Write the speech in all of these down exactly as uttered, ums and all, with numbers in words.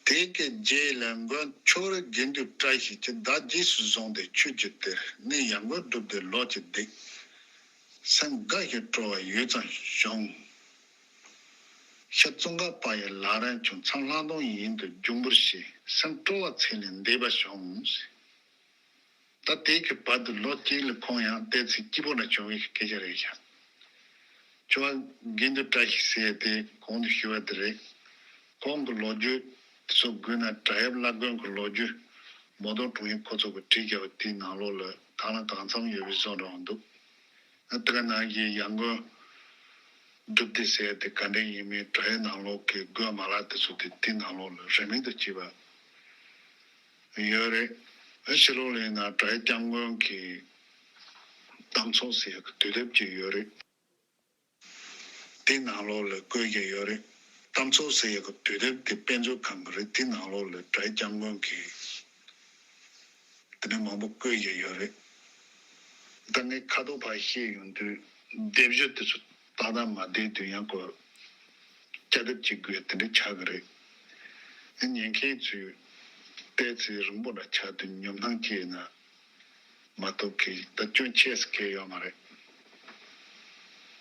དེ་གི་རྗེས་ལ་མགོན་ཁྱོད་རི་དགེ་འདུན་བཀྲ་ཤིས་ཀྱིས་བདག་རྗེས་སུ་བཟུང་སྟེ་ཆོས་ཀྱི་གཏེར་ནི་ཡར་འགོ་བསྒྲུབས་ཏེ་ལོ་གཅིག་བསྡད། སེམས་དགའ་ཞིང་སྤྲོ་བ་ཡུད་ཙམ་བྱུང་། ཤར་ཙོང་ཁ་པ་ཡི་ལམ་རིམ་ཆུང་མཚམས་ལྷག་མཐོང་ཡིན་དུ་འཇུག་འབུལ་ཞེས་སེམས་སྤྲོ་བ་ཚིམ་ནས་བསྡད་པ་བྱུང་། ད་དེའི་གི་བར་དུ་ལོ་གཅིག་ལ་ཁོང་ཡང་ལྟས་ཚེ་སྐྱིད་པོ་འདྲ་བྱུང་བའི་སྐད་ཆ་རེད་ཤག་ཁྱོད་དགེ་འདུན་བཀྲ་ཤིས་ཟེར་དེ་གོང་དུ་ཞུས་པ་དེ་རེད། ཁོང་གི་ལོ་རྒྱུས་དེ་ཚོ་དགོས་ན་བྲག་གཡབ་བླ་དགོན་གྱི་ལོ་རྒྱུས་མོ་དོང་དྲུང་ཡིག་ཁོ་ཚོ་གི་བྲིས་བཞག་པ་དེའི་ནང་ལོགས་ལ་དང་ལ་གང་འཚམ་ཡོད་པའི་བཟོ་འདྲ་འདུག་ཨ་དེ་ག་ནང་བཞིན་ཡར་འགོ་སྒྲུབ་སྡེ་ཟེར་དེ་ག་འདྲ་ཡིན་མིན་བྲག་གཡབ་ནང་ལོགས་ཀྱི་དགོན་མ་ལག་དེ་ཚོ་དེ་དེའི་ནང་ལོགས་ལ་རིན་མེད་དུ་བྱས་པ་ཡོད་རེད། ཨ་ཕྱི་ལོགས་ལ་ཡིན་ན་བྲག་གཡབ་སྐྱབས་མགོན་གྱི་གཏམ་ཚོགས་ཟེར་ཡག་གི་དུས་དེབ་ཅིག་ཡོད་རེད། དེ་ནང་ལོགས་ལ་བཀོད་ཀྱི་ཡོད་རེད། གཏམ་ཚོགས་ཟེར་ཡག་གི་དུས་དེབ་དེ་དཔེ་མཛོད་ཁང་གི་རེད། དེ་ནང་ལོགས་ལ་བྲག་གཡབ་སྐྱབས་མགོན་གྱི་དེ་འདྲ་མང་པོ་བཀོད་ཀྱི་ཡོད་རེད། ད་ངས་ཁ་ཐོག་ཕར་བཤད་ཡོང་དུས་སྡེབ་སྦྱོར་དེ་ཚོ་ཏག་ཏག་མ་བསྡད་དུས་ཡང་ཁོ་བསྐྱར་ལྡབ་བྱེད་དགོས་དེ་འདྲ་ཆགས་ཀྱི་རེད། ཨ་ཉན་མཁན་ཚོས་ལྟས་ཚེ་རིང་པོ་འདྲ་ཆགས་དུས་ཉོབ་སྣང་སྐྱེས་ན། མ་གཏོགས་ཀྱི་ད་སྐྱོན་ཆེ་ཟེར་མཁན་ཡོད་མ་རེད།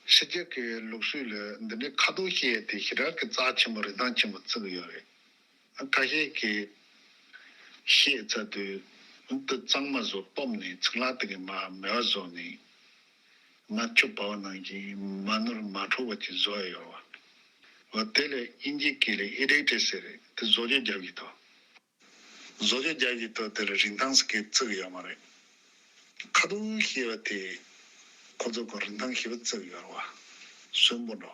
ཕྱི་རྒྱལ་གྱི་ལུགས་སྲོལ་ལ་འདི་འདྲའི་ཁ་ཐོག་བཤད་དེ་ཞེ་དྲག་གི་རྩ་ཆེན་པོ་རིན་ཐང་ཆེན་པོ་བརྩི་གི་ཡོད་རེད། ཁ་ཤས་ཀྱིས་བཤད་ཚར་དུས་འདི་གཙང་མ་བཟོ་སྟོབས་ནས་ཚིག་ལྷག་དེ་གི་མ་མེད་པ་བཟོ་ནས་མ་ཆུ་བབས་པ་ནང་བཞིན་མ་ནོར་མ་འཕྲོ་བ་ཅིག་བཟོ་ཡ་ཡོད་བ། འོ་དེ་ལས་དབྱིན་ཇིའི་སྐད་ལ་ཨེ་ཌིག་ཊི་ཟེར་རེད། དེ་བཟོ་བཅོས་རྒྱབ་ཀྱི་འདུག་བཟོ་བཅོས་རྒྱག་གི་ཐོག་དེ་ལ་རིན་ཐང་ཟེར་མཁན་བརྩི་གི་ཡོད་མ་རེད། ཁ་ཐུག་བཤད་པ་དེ་ཁོ་ཚོ་གི་རིན་ཐང་ཞེ་པོ་བརྩི་གི་ཡོད་རེད་བ། གསོན་པོ་འགྲོ།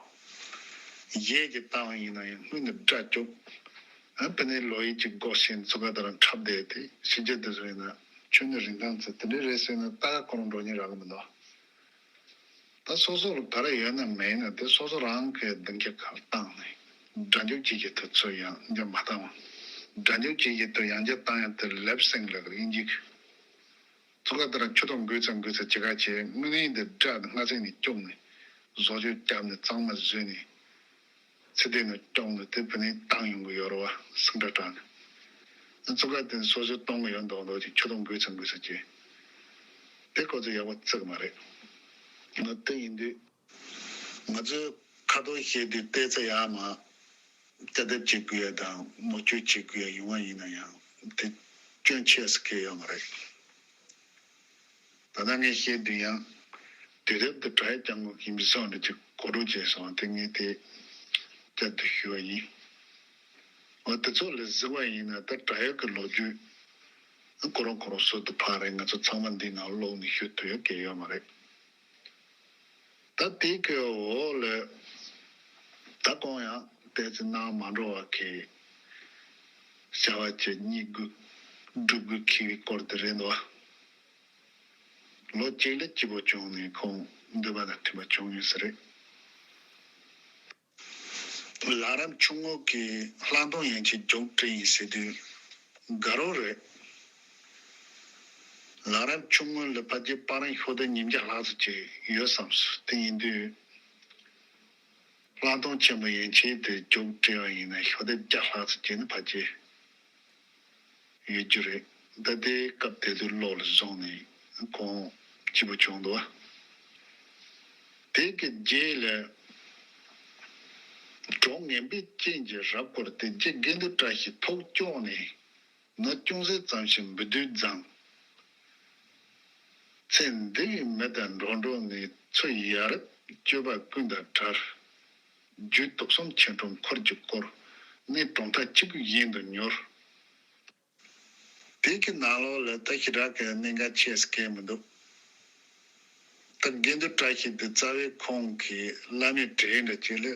གཞས་ཀྱི་བཏང་བ་ཡིན་ན་ཡང་སྔོན་ནས་སྒྲ་སྐྱོབ། ཨ་ཕ་ནས་ལོ་ཡིན་གཅིག་འགོག་བཞིན་ཚུགས་ཀ་དེ་རང་འཁྲབ་བསྡད་དེ་ཕྱི་རྒྱལ་དེ་ཚོ་ཡིན་ན་ཁྱོད་ནས་རིན་ཐང་ཚོ་དེ་འདྲའི་རེད་ཟེར་ན་ད་ག་ཁོ་རང་འགྲོ་སྙིང་རག་གི་མི་འདུག་ད་སོ་སོ་ལ་ག་རེ་ཡོད་ན་མེད་ན་དེ་སོ་སོ་རང་གི་གདེང་ཁ་ཁར་བཏང་ནས་སྒྲ་འཇུག་བྱེད་ཀྱི་དུས་ཚོད་ཡང་འཇམ་མ་བཏང་བ། སྒྲ་འཇུག་བྱེད་ཀྱི་དུས་ཡང་འཇམ་བཏང་ཡང་དེ་ལེབ་སིང་ལབ་ཀྱི་ཡིན་གཅིག་ཚུགས་ཀ་དེ་ར་ཆུ་དང་འགོས་ཚ་འགོས་ཚ་བྱེད་ཀ་བྱས་དངོས་གནས་འདི་སྒྲ་དེ་སྔ་ཚེ་ནས་སྐྱོབ་ནས་བཟོ་བཅོས་བརྒྱབ་ནས་གཙང་མ་བཟོས་ནས། ཚེ་འདས་ནས་སྐྱོང་ནས་དེ་བུད་ནས་བཏང་ཡོང་གི་ཡོད་རེད་བ་སེམས་ཁྲལ་དྲག་ནས། ཚུགས་ཀ་དེ་སོ་སོས་གཏོང་གི་ཡོད་མདོག་མདོག་ཅིག་ཆུ་དང་འགོས་ཚ་འགོས་ཚ་བྱས། དེ་ཁོ་ཚོས་ཡག་པོ་བརྩི་གི་མ་རེད། ང་དེ་ཡིན་དུས་ང་ཚོས་ཁ་ཐོག་བཤད་དུས་ལྟས་ཚེ་ཡག་མ་བསྐྱར་ལྡབ་བྱེད་དགོས་ཡ་དང་མུ་མཐུད་བྱེད་དགོས་ཡ་ཡོང་བ་ཡིན་ན་ཡང་དེ་སྐྱོན་ཆེ་ཟེར་མཁན་ཡོད་མ་རེད། ད་ལྟ་ངས་བཤད་དུས་ཡང་དུས་རབས་དེ་བྲག་གཡབ་སྐྱབས་མགོན་གྱི་མི་ཚང་འདྲ་ཅིག་གོ་སྒྲིག་བྱས་སོང་དེ་ངས་དེ་བསྐྱར་དུ་ཞུ་བ་ཡིན། འོ་དེ་ཚོ་ལ་གཟིགས་པ་ཡིན་ན་ད་བྲག་གཡབ་ཀྱི་ལོ་རྒྱུས་ཁོ་རང་ཁོ་རང་སོ་དུ་ཕར་རེད། ང་ཚོ་ཚང་མ་འདི་ནང་ཀློག་ནས་ཞུ་ཐུབ་ཡ་གལ་ཡོད་མ་རེད། ད་དེ་གི་འོག་ལ་ད་གོང་ཡང་ཏོག་ཙམ་གནང་མ་འགྲོ་བ་གི་བྱ་བ་བྱེད་གཉིས་དགུ་སྒྲུབ་དགོས་ཁེལ་བའི་སྐོར་དེ་རེད་འདུག་ལོ་གཅིག་ལ་སྐྱིད་པོ་བྱུང་ནས་ཁོང་འདོད་པ་དང་མཐུན་པ་བྱུང་ཡོད་ས་རེད། ལམ་རིམ་ཆུང་ངུ་གི་ལྷག་མཐོང་ཡན་ཆད་མཇུག་སྒྲིལ་ཡིན་ཟེར་དུས་དགའ་རབ་རེད། ལམ་རིམ་ཆུང་ངུ་ལ་ཕལ་ཆེར་པར་རིས་ཤོག་ལྡེབ་ཉིས་བརྒྱ་ལྷག་ཙམ་ཅིག་ཡོད་བསམ་སོང་། དེ་ཡིན་དུས་ལྷག་མཐོང་ཆེན་པོ་ཡན་ཆད་དེ་མཇུག་སྒྲིལ་བ་ཡིན་ན་ཤོག་ལྡེབ་བརྒྱ་ལྷག་ཙམ་ཅིག་ནི་ཕལ་ཆེར་ཡོད་རྒྱུ་རེད། ད་ལྟའི་སྐབས་དེ་དུས་བློ་ལ་བཟུང་ནས་ཁོང་སྐྱིད་པོ་བྱུང་འདུག་བ། དེ་གི་རྗེས་ལ་གྲོགས་ངན་པའི་རྐྱེན་གྱིས་རབ་བསྐོར་ཏེ་རྗེ་དགེ་འདུན་བཀྲ་ཤིས་ཐུགས་སྐྱོ་ནས་ནོར་ཅུང་ཟད་ཙམ་ཞིག་འབུལ་དུས་བརྫངས། ཚེ་འདི་ཡི་མི་དང་འགྲོགས་འགྲོགས་ནས་ཚུར་ཡར་སྤྱོད་པ་ཀུན་དང་བྲལ། རྒྱུད་དུག་གསུམ་ཆེ་ཕྲ་འཁོར་གྱིས་བསྐོར། གནས་གྲོང་མཐའ་གཅིག་པུ་གཞན་དུ་ཉོར། དེ་གི་ནང་ལོགས་ལ་ད་ཞེ་དྲག་གི་གནད་འགག་ཆེ་ཟེར་མཁན་མི་འདུག་ད་དགེ་འདུན་བཀྲ་ཤིས་དེ་རྩ་བའི་ཁོང་གི་བླ་མའི་གྲས་འདྲ་ཅིག་ལ་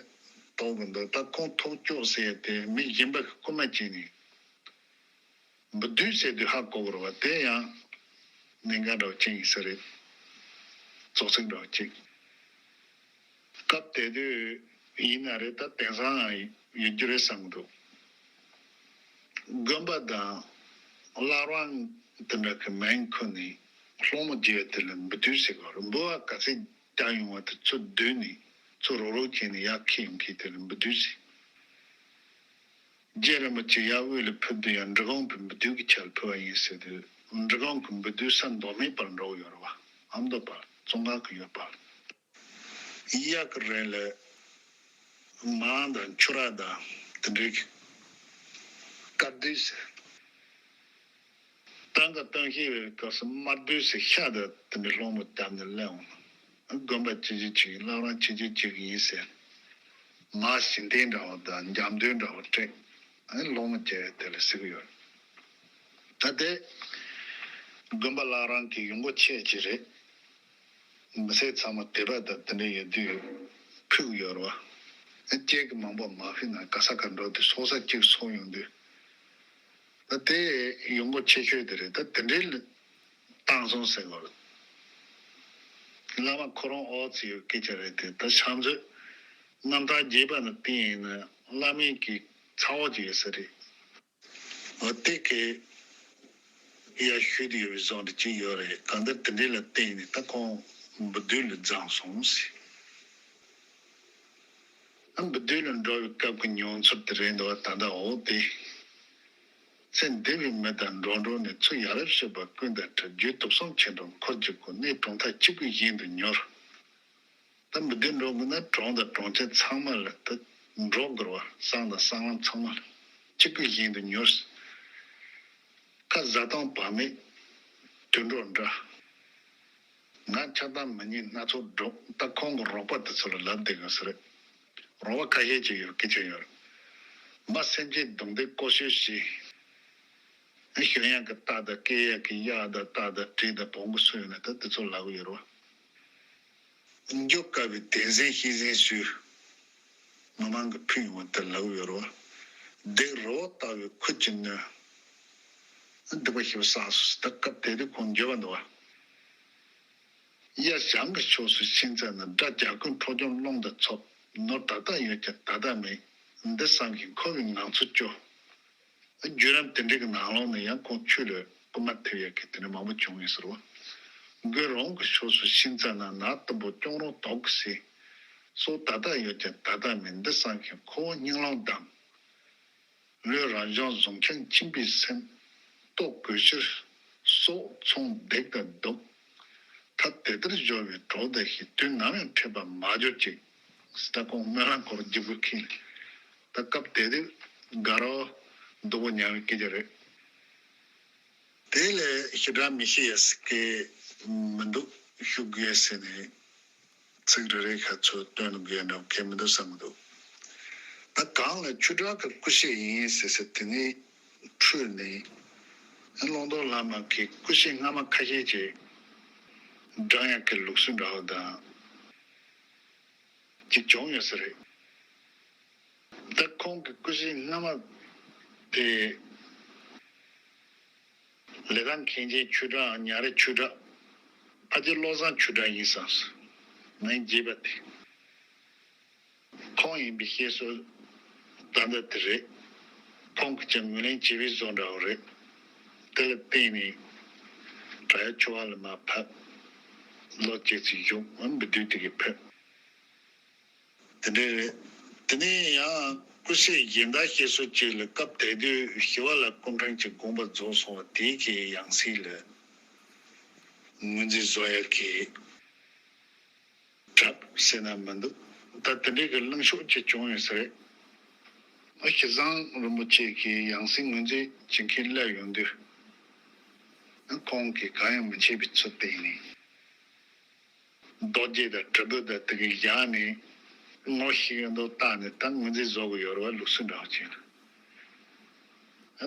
གཏོགས་གི་འདུག་ད་ཁོང་ཐུགས་སྐྱོ་ཟེར་ཡ་དེ་མི་གཞན་པ་གི་རྐུ་མ་བྱས་ནས། འབུལ་དུས་ཟེར་དུས་ཧ་གོ་དགོས་རེད་བ། དེ་ཡང་གནད་འགག་འདྲ་བོ་ཅིག་ཡིན་ས་རེད། རྫོགས་ཚིག་འདྲ་བོ་ཅིག་སྐབས་དེ་དུས་ཡིན་ན་རེད། ད་དེང་སང་ཡོད་རྒྱུ་རེད་བསམ་གི་འདུག་དགོན་པ་དང་བླ་བྲང་དེ་འདྲ་གི་མིང་ཁུར་ནས་སློང་མོ་རྒྱག་ཡ་དེ་ལ་འབུལ་དུས་ཟེར་གི་རེད། འབུལ་བ་ག་ཚད་རྒྱག་ཡོང་བ་དེ་ཚུར་བསྡུས་ནས་ཚུར་རོགས་རོགས་བྱས་ནས་ཡར་འཁྱེར་ཡོང་མཁན་དེ་ལ་འབུལ་དུས་ཟེར། རྗེ་རིན་པོ་ཆེ་ཡར་དབུས་ལ་ཕེབས་དུས་ཡང་འབྲི་གུང་གི་འབུལ་སྡུད་ཀྱི་ཆེད་ལ་ཕེབས་པ་ཡིན་ཟེར་དུས། འབྲི་གུང་གི་འབུལ་སྡུད་ས་མདོ་སྨད་བར་འགྲོ་གི་ཡོད་རེད་བ། ཨ་མདོ་བར་ཙོང་ཁ་གི་ཡོད་པ། གཡག་གི་རིང་ལ་མང་དང་ཆུ་རགས་དང་དེ་འདྲའི་དཀར་བདུད་ཟེར། སྟོན་ཁ་སྟོན་ཤེས་པའི་སྐབས་སུ་དམར་བདུད་ཟེར་ཤ་དང་དེ་འདྲའི་སློང་མོ་བརྒྱབ་ནས་སླེབས་འོང་། དགོན་པ་ཆེ་ཆེ་ཅིག་ཡིན། བླ་བྲང་ཆེ་ཆེ་ཅིག་ཡིན་ཟེར། མར་ཞིང་རྟེན་འདྲ་བོ་དང་འཇམ་དུས་འདྲ་བོ་སྤྲད། སློང་མོ་བྱས་དེ་ལ་ཟེར་གི་ཡོད། ད་དེ་དགོན་པ་བླ་བྲང་གི་ཡོང་སྒོ་ཆེ་ཆེ་རེད། མི་སེར་ཚང་མ་དད་པ་དང་དེ་འདྲ་ཡོད་དུས་ཕུལ་གི་ཡོད་རེད་བ། སྐྱེས་ཀྱི་མང་པོ་མ་ཕུལ་ན་ག་ས་ག་འགྲོ་དུས་ཚོགས་བསགས་གཅིག་ཚོགས་ཡོང་དུས། ད་དེ་ཡོང་སྒོ་ཆེ་ཤོས་དེ་རེད། ད་དེ་འདྲའི་ལ་བཏང་སོང་ཟེར་དགོས་རེད། བླ་མ་ཁོ་རང་ཨོ་ཙི་ཡོད་སྐད་ཆ་རེད་དེ། ད་ཕྱག་མཛོད་རྣམ་ཐར་རྒྱས་པ་ནི་བསྟན་ཡིན་ན་བླ་མའི་གི་ཚ་བོ་ཅིག་ཡོད་ས་རེད། འོ་དེ་གི་ཡར་ཞུས་དུ་ཡོད་པའི་བཟོ་འདྲ་ཅིག་ཡོད་རེད། གང་ལྟར་དེ་འདྲའི་ལ་བརྟེན་ནས་ད་ཁོང་འབུལ་སྡུད་ལ་བརྫངས་སོང་ཟེར། ཨ་འབུལ་སྡུད་ལ་འགྲོ་བའི་སྐབས་ཀྱི་མྱོང་ཚོར་དེ་རེད་འདུག་བ། ད་ལྟ་འོ་དེ། ཚེ་འདས་པའི་མི་དང་འགྲོགས་འགྲོགས་ནས། ཚུར་ཡ་རབས་སྤྱོད་པ་ཀུན་དང་འཕྲད། རྒྱུད་དུག་གསུམ་ཆེ་འགྲོ་འཁོར་གྱི་སྒོ། གནས་གྲོང་མཐའ་གཅིག་པུའི་ཞིང་དུ་མྱུར། ད་འབུལ་སྡུད་འགྲོ་དགོས་ན་གྲོང་དང་གྲོང་ཁྱེར་ཚང་མ་ལ་ད་འགྲོ་དགོས་པ། བསང་དང་བསང་ལམ་ཚང་མ་ལ་གཅིག་པུའི་ཞིང་དུ་མྱུར། ཁ་བཟའ་བཏུང་བག་མེད་དུད་འགྲོ་འདྲ། ང་ཆགས་སྡང་མི་སྙིང་སྣ་ཚོགས་སྒྲོག། ད་ཁོང་གི་རོགས་པ་དེ་ཚོ་ལ་ལབ་བསྡད་དགོས་ས་རེད། རོགས་པ་ཁ་ཤས་ཅིག་ཡོད་སྐད་ཆ་ཡོད་རེད། མ་སེམས་ཅན་གདུང་འདེགས་ཀོ་ཤོད་བྱེད། ཞོན་ཡག་གི་རྟ་དང་སྐྱེལ་ཡག་གི་གཡག་དང་རྟ་དང་བྲེ་དང་བོང་གུ་སུ་ཡོད་ན་ད་དེ་ཚོ་ལབ་གི་ཡོད་རེད་བ། འགྱོ་དཀའ་བའི་དོན་གཟན་ཤེས་གཟན་ཞུས། མི་མང་གི་ཕུད་ཡོང་བ་དེ་ལབ་ཡོད་རེད་བ། སྡིག་རི་བོ་ལྟ་བུའི་ཁུར་གྱིས་ནོན། སྡིག་པ་ཞེ་པོ་བསགས་སོང་ཟེར། ད་སྐབས་དེ་དུས་ཁོང་འགྱོད་པ་འདུག་བ། གཡའ་བྱང་གི་ཕྱོགས་སུ་ཕྱིན་ཙམ་ན། དགྲ་རྒྱལ་ཀུན་ཁྲོ་སྐྱོམ་ཀློང་དུ་ཚོགས། ནོར་ད་ལྟ་ཡོད་ཀྱང་ད་ལྟ་མེད། འདི་བསམ་ཞིང་འཁོར་བའི་ངང་ཚུལ་སྐྱོ། བརྒྱུད་རིམ་དེ་འདྲའི་གི་ནང་ལོགས་ནས་ཡང་ཁོང་ཆོས་ལ་སྐུལ་མ་ཐེབས་ཡག་གི་དེ་འདྲ་མང་པོ་བྱུང་ཡོད་ཟེར་བ། མགོན་རང་གི་ཕྱོགས་སུ་ཕྱིན་ཙམ་ན། ནགས་དུམ་བུ་སྐྱོང་རུང་དོག་གིས་བསྲེགས། སྲོག་ད་ལྟ་ཡོད་ཀྱང་ད་ལྟ་མེད། འདི་བསམ་ཞིང་ཁོ་བོ་སྙིང་རླུང་བསྡམས། ལུས་རང་བྱུང་གཟུགས་ཁྱིམ་ཁྱིམ་པའི་སེམས། ལྟོ་གོས་ཕྱིར་སྲོག་འཚོང་བདག་དང་སྡུག། ཐབས་དེ་ལྟར་སྦྱོར་བའི་གྲོགས་དང་ཞི། དུས་ནམ་ཡང་འཕྲད་པར་མ་གྱུར་ཅིག། ད་ཁོང་སྨོན་ལམ་སྐོར་བརྒྱུད་པ་ཁེལ། ད་སྐབས་དེ་དུས་དགའ་རབ་སྡུག་པོ་མྱངས་པའི་སྐད་ཆ་རེད། དེ་ལས་ཞེ་དྲག་མི་ཤེས་ཡ་ཟེར་མཁན་མི་འདུག་ཞུ་དགོས་ཟེར་ནས་ཚིག་རེ་རེ་ཁ་ཚོད་སྟོན་དགོས་འདྲ་མཁན་མི་འདུག་བསམ་གི་འདུག་ད་གང་ལ་ཆོས་གྲགས་ཀྱི་སྐུ་གཤེགས་ཡིན་ཟེར་ཟེར་དེ་ནས་འཕྲོས་ནས་ཀློང་རྡོལ་བླ་མ་གི་སྐུ་གཤེགས་སྔ་མ་ཁ་ཤས་ཀྱི་བགྲང་ཡག་གི་ལུགས་སྲོལ་འདྲ་བོ་དང་ཅིག་བྱུང་ཡོད་ས་རེད། ད་ཁོང་གི་སྐུ་གཤེགས་སྔ་མ་དེ་ལི་ཐང་མཁན་ཆེན་ཆོས་གྲགས། ཉ་རི་ཆོས་གྲགས། ཕ་རྗེ་བློ་བཟང་ཆོས་གྲགས་ཡིན་བསམ་སོང་། མིང་རྒྱས་པ་དེ། ཁོང་ཡིན་པའི་བཤད་སྲོལ་ད་ལྟ་དེ་རེད། ཁོང་གིས་ཀྱང་ངོས་ལེན་བྱས་པའི་བཟོ་འདྲ་བོ་རེད། དེ་ལ་བརྟེན་ནས་བྲག་གཡབ་ཆོས་བར་ལ་མར་ཕེབས། ལོ་གཅིག་ཙམ་བཞུགས། འབུལ་སྡུད་དེ་གི་ཕེབས། དེ་འདྲ་རེད། དེ་ནས་ཡང་སྐུ་གཤེགས་གཞན་དག་བཤད་སྲོལ་གཅིག་ལ། སྐབས་དེ་དུས་ཞི་བ་ལྷ་སྐུ་ཕྲེང་གི་དགོངས་པ་རྫོགས་སོང་བ་དེའི་གི་ཡང་སྲིད་ལ་ངོས་འཛིན་བཟོ་ཡག་གི་གྲབས་ཟེར་ན་མི་འདུག་ད་དེ་འདྲའི་གི་གླེང་ཕྱོགས་ཅིག་བྱུང་ཡོད་ས་རེད། ཨ་ཞེ་བཟང་རིན་པོ་ཆེ་གི་ཡང་སྲིད་ངོས་འཛིན་བྱེད་མཁན་སླེབས་ཡོང་དུས། ཨ་ཁོང་གིས་གང་ཡང་མི་བྱེད་པའི་ཚུལ་བསྟན་ནས། རྡོ་རྗེ་དང་དྲིལ་བུ་དང་དེ་གའི་བཞག་ནས་ངོ་ཤེས་ཀྱི་འདུག་བལྟས་ནས་ད་ངོས་འཛིན་བཟོ་གི་ཡོད་རེད་བ། ལུགས་སྲོལ་འདྲ་བ་ཅིག་ལ།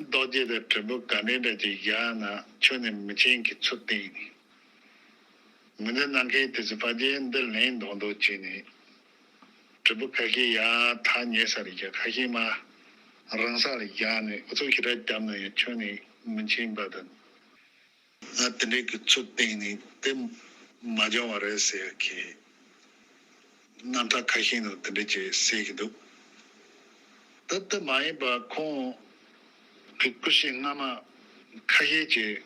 རྡོ་རྗེ་དང་དྲིལ་བུ་ག་འདྲ་འདྲ་ཅིག་བཞག་ན་ཁྱོན་ནས་མི་ཕྱིན་གྱི་ཚུལ་བསྟན་ནས། ངོས་འཛིན་གནང་མཁན་དེ་ཚོ་ཕལ་ཆེར་འདི་ལན་མདོག་མདོག་བྱས་ནས། དྲིལ་བུ་ཁ་ཤས་ཡར་ཐག་ཉེ་ས་རེད་ཀྱང་ཁ་ཤས་མར་རིང་ས་ལ་བཞག་ནས་ཨུ་ཚུགས་ཞེ་དྲག་བརྒྱབ་ན་ཡང་ཁྱོན་ནས་མི་ཕྱིན་པ་དང་། ང་དེ་འདྲའི་གི་ཚུལ་བསྟན་ནས་དེ་མ་བྱུང་བ་རེད་ཟེར་གི་རྣམ་ཐར་ཁ་ཤས་ནང་དེ་འདྲ་ཅིག་གསལ་གི་འདུག་ད་དེ་མ་ཡིན་པ་ཁོང་གི་སྐུ་གཤེགས་སྔ་མ་ཁ་ཤས་ཅིག་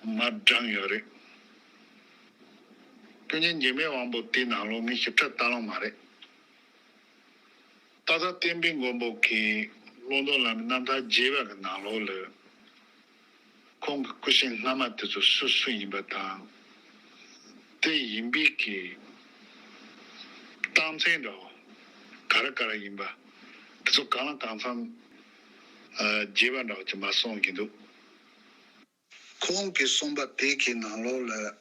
མར་བགྲངས་ཡོད་རེད། ཀུན་མཁྱེན་འཇིགས་མེད་དབང་པོ་དེའི་ནང་ལོགས་ངས་ཞིབ་ཕྲ་ལྟ་ལོང་མ་རེད། ཏག་ཏག་བསྟན་པའི་མགོན་པོ་གི་ ཀློང་རྡོལ་བླ་མའི་རྣམ་ཐར་རྒྱས་པ་གི་ནང་ལོགས་ལ། ཁོང་གི་སྐུ་ཞབས་སྔ་མ་དེ་ཚོ་སུ་སུ་ཡིན་པ་དང་། དེ་ཡིན་པའི་གི་རྟགས་མཚན་འདྲ་བོ་ག་རེ་ག་རེ་ཡིན་པ་དེ་ཚོ་གང་ལ་གང་འཚམ་རྒྱས་པ་འདྲ་བོ་ཅིག་མར་གསུང་གི་འདུག། ཁོང་གིས་གསུངས་པ་དེ་གི་ནང་ལོགས་ལ།